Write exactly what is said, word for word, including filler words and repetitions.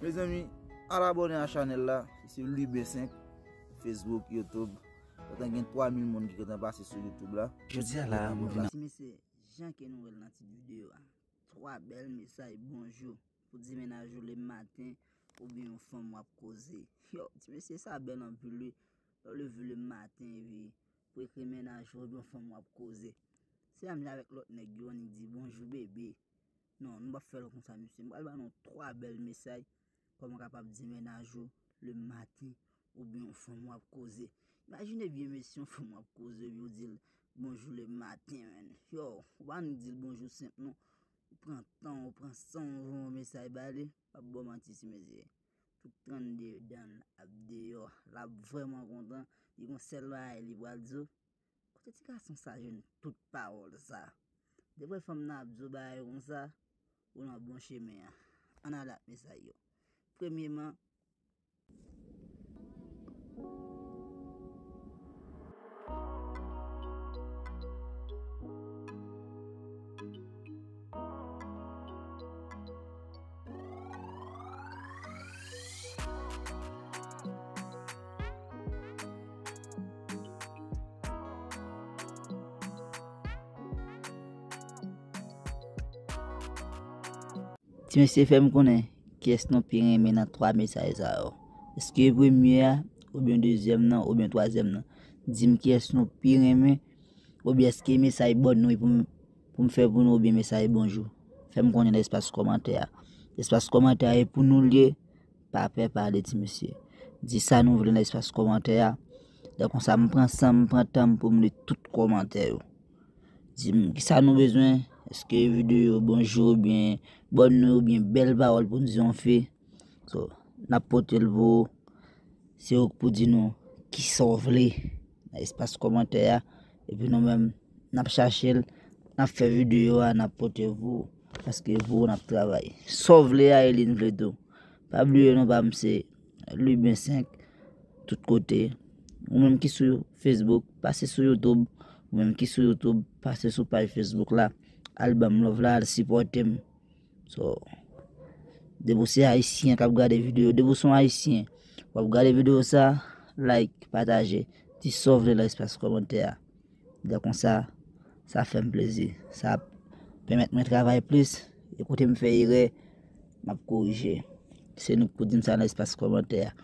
Mezanmi, al abòne a chanèl la, se Liben senk, Facebook, YouTube. Gentan gen twa mil moun ki gentan pase sou YouTube la. Jodi a la, mwen vin. Ti mesye, jan ke nou wè l nan tit videyo a, twa bèl mesaj bonjou pou di mennaj ou lè maten, oubyen yon fanm w ap koze. Yo, ti mesye, sa bèl anpil wi. Lè w leve lè maten, epi pou ekri mennaj ou oubyen yon fanm w ap koze. Se menm jan avèk lòt nèg yo, annik di bonjou bebe. Non, nou p ap fè l konsa, mesye. M pral ba nou twa bèl mesaj kòman w kapab di mennaj ou lè maten oubyen yon fanm w ap koze. Imajine byen, mesye, yon fanm w ap koze, epi w di l bonjou lè maten, menn. Yo, ou pa annik di l bonjou senp, non. Ou pran tan w, ou pran san w, ou voye yon mesaj ba li, pa p ba w manti, ti mesye. Tout trannde dan l ap deyò. L ap vrèman kontan. Li gon sèl bagay li pral di w. Kote ti gason sa jwenn tout pawòl sa? Depi fanm nan ap di w bagay konsa, ou nan bon chemen an. Ann ale ak mesaj yo. Premyeman, Ti mesye, fè m konnen kiyès nou pi renmen nan twa mesaj sa yo. Èske premye a, oubyen dezyèm nan, oubyen twazyèm nan? Di m kiyès nou pi renmen, oubyen èske mesaj bòn nou pou m, pou m fè pou nou, oubyen mesaj bonjou? Fè m konnen nan espas kòmantè a. Espas kòmantè a e pou nou l ye, pa pè pale, ti mesye. Di sa nou vle nan espas kòmantè a. Lè konsa, m pran san m, m pran tan m pou m li tout kòmantè yo. Di m kisa nou bezwen, èske videyo bonjou oubyen bòn nou oubyen bèl pawòl pou n di yon fi. So, n ap pote l pou ou. Se ou k pou di nou kisa w vle nan espas kòmantè a. Epi nou menm, n ap chache l, n ap fè videyo a, n ap pote pou ou. Paske pou ou n ap travay. Sa w vle a, e li n vle tou. Pa bliye non pa m se Liben senk, tout kote. Ou menm ki sou Facebook, pase sou YouTube. Ou menm ki sou YouTube, pase sou paj Facebook la. Al ban m love la, al sipòte m. So, depi w se Ayisyen k ap gade videyo, depi w se yon Ayisyen, w ap gade videyo sa, like, pataje, di sa w vle nan espas kòmantè a. Lè konsa, sa fè m plezi. Sa ap pèmèt mwen travay plis. E kote m fè erè, m ap korije. Se nou k pou di m sa nan espas kòmantè a.